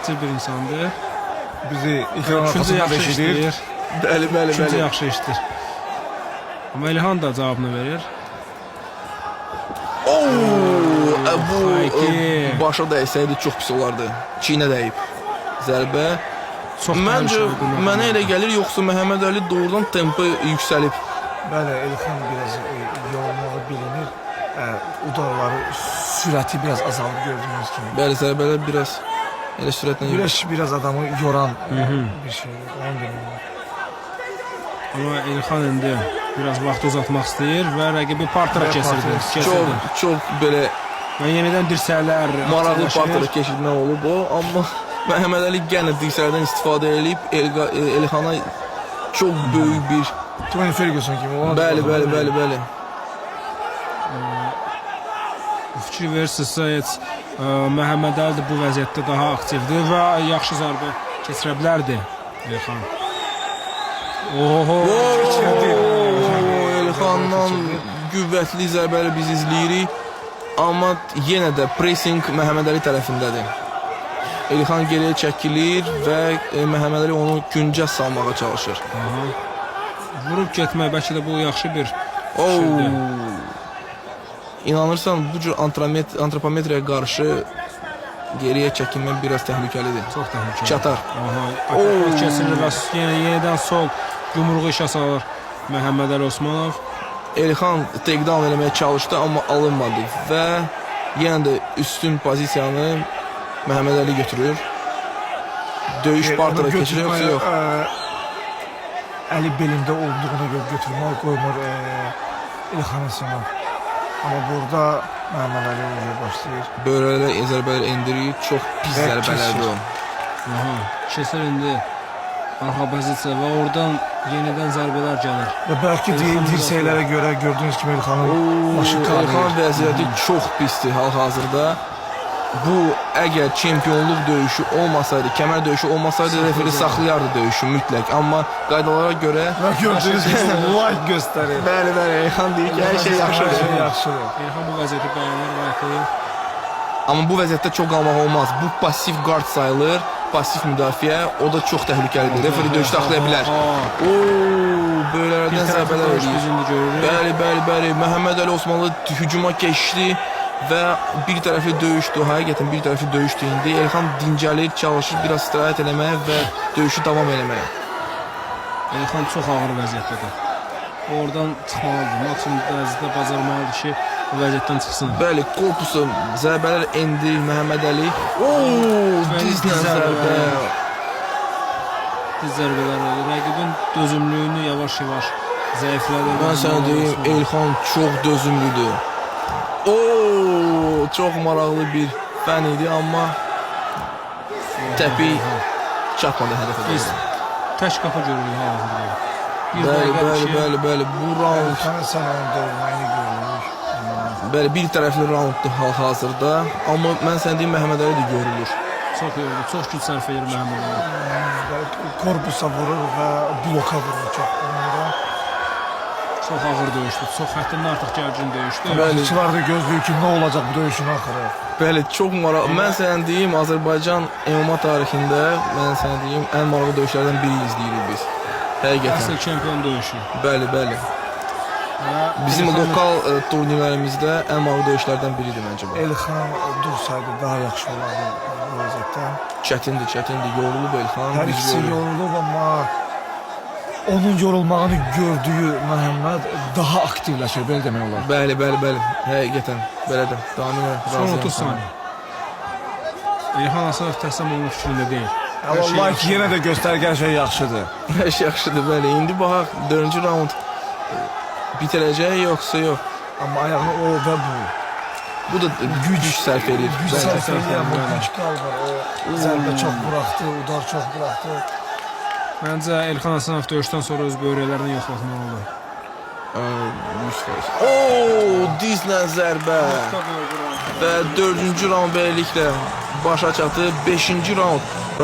Aktiv bir insandır. Bizi ekran Küncü arxasında yaxşı eşidir. işləyir. Bəli, bəli, Küncü bəli. yaxşı işləyir. Amma Elxan da cavabını verir. Oo, bu Hayki. başa dəysəydi çox pis olardı. Çiynə dəyib. Zərbə. Çox Məncə təhlükəli bir mənə elə gəlir, yoxsa Məhəmməd Əli doğrudan tempi yüksəlib. Bəli, Elxan biraz yorulmağı bilinir. Udarları, sürəti biraz azalıb gördüyünüz kimi. Bəli, zərbələr biraz elə sürətlə Güləş biraz adamı yoran bir şeydir. Onu demək olar. Amma Elxan indi biraz vaxt uzatmaq istəyir və rəqibi partera Və keçirdi. partera. Keçirdi. Çox, çox belə Və yenidən dirsəklər maraqlı aktivləşir. partera keçirmə olub o, amma Məhəmməd Əli yenə dirsəklərdən istifadə eləyib Elxana çox böyük bir Tony Ferguson kimi. Ona da Bəli, baxın. bəli, bəli, bəli. Fikir verirsinizsə, heç Məhəmməd Əli də bu vəziyyətdə daha aktivdir və yaxşı zərbə keçirə bilərdi Elxan. Oho! Keçirdi. Oo, Elxandan qüvvətli zərbələri biz izləyirik. Amma yenə də pressing Məhəmməd Əli tərəfindədir. Elxan geriyə çəkilir və Məhəmməd Əli onu küncə salmağa çalışır. Aha. Vurub getmək bəlkə də bu yaxşı bir Oo. fikirdir. İnanırsan bu cür antropometriyaya qarşı geriyə çəkilmək biraz təhlükəlidir. Çox təhlükəli. Çatar. Aha, uppercut kesilir və yenidən sol yumruğu işə salır Məhəmməd Əli Osmanov. Elxan takedown eləməyə çalışdı, amma alınmadı və yenə də üstün pozisiyanı Məhəmməd Əli götürür. Döyüş partera Onu keçirir yoxsa götürməyə, yox? Əli belində olduğuna görə götürmək qoymur Elxan Həsənov. Amma burada Məhəmməd Əli uca başlayır. Böyrələrə zərbələr endirir, çox pis Və zərbələrdir o. kəsir. Aha, kesir indi arxa pozisiya və oradan yenidən zərbələr gəlir. Və bəlkə Elxan dirsəklərə görə gördüyünüz kimi Elxanın başı Elxan qanayır. vəziyyəti çox pisdir hal-hazırda. Bu əgər çempionluq döyüşü olmasaydı, kəmər döyüşü olmasaydı referi saxlayardı döyüşü mütləq. Amma qaydalara görə Və gördüyünüz kimi like göstərir. Bəli, bəli, Elxan deyir ki, hər şey Hər yaxşıdır. şey yaxşıdır. Elxan bu vəziyyəti bəyənir likelayır. Amma bu vəziyyətdə çox qalmaq olmaz. Bu pasiv qard sayılır, pasiv müdafiə, o da çox təhlükəlidir. Referi döyüşü saxlaya bilər. Aha. Oo, Bir böyrələrdən tərəfli zərbələr döyüş biz eləyir. indi görürük. Bəli, bəli, bəli. Məhəmməd Əli Osmanlı hücuma keçdi və bir tərəfli döyüşdür. Həqiqətən bir tərəfli döyüşdür indi. Elxan dincəlir, çalışır biraz istirahət eləməyə və döyüşü davam eləməyə. Elxan çox ağır vəziyyətdədir. Oradan çıxmalıdır. Maksimum dərəcədə bacarmalıdır ki, bu vəziyyətdən çıxsın. Bəli, korpusu zərbələr endirir Məhəmməd Əli. Oo, dizlə diz zərbə. zərbələri. Diz zərbələri rəqibin dözümlülüyünü yavaş-yavaş zəiflədir. Mən sənə deyim, Elxan çox dözümlüdür. Oo, çox maraqlı bir fən idi, amma təpik çatmadı hədəfə Biz doğru. tək qapı görürük hal-hazırda. Bir Bəli, dəqiqədir bəli, ki, bəli, bəli. Bu round, Elxan Həsənovun döyülməyini görürük. bəli, bir tərəfli rounddur hal-hazırda. Amma mən sənə deyim, Məhəmməd Əli də görülür. Çox yorulur, çox güc sərf edir Məhəmməd Əli. Və korpusa vurur və bloka vurur çox. Ona görə Çox ağır döyüşdü, çox həddindən artıq gərgin döyüşdü. Bəli. Tamaşaçılar da gözləyir ki, nə olacaq bu döyüşün axırı. Bəli, çox maraqlı. Mən sənə deyim, Azərbaycan MMA tarixində mən sənə deyim, ən maraqlı döyüşlərdən biri izləyirik biz. Həqiqətən. Əsl çempion döyüşü. Bəli, bəli. Və Bizim Elxan- lokal turnirlərimizdə ən maraqlı döyüşlərdən biridir məncə bu. Elxan dursaydı daha yaxşı olardı bu vəziyyətdə. Çətindir, çətindir. Yorulub Elxan. Hər biz ikisi görürük. yorulub, amma onun yorulmağını gördüyü Məhəmməd daha aktivləşir, belə demək olar. Bəli, bəli, bəli. Həqiqətən belədir. Tamamilə Son razıyam 30 sənə. saniyə. Elxan Həsənov təslim olma fikrində deyil. Hər Amma şey like yaxşıdır. yenə də göstərir ki, hər şey yaxşıdır. Hər şey yaxşıdır, bəli. İndi baxaq 4-cü round bitirəcək yoxsa yox. Amma ayağını o və bu. Bu da güc sərf edir. Güc Bəli. sərf edir, amma Bəli. güc qalmır. O zərbə çox buraxdı, udar çox buraxdı. Məncə Elxan Həsənov döyüşdən sonra öz böyrəklərini yoxlatmalıdır. 100%. Oo, dizlə zərbə. Və 4-cü round beləliklə başa çatdı. 5-ci round.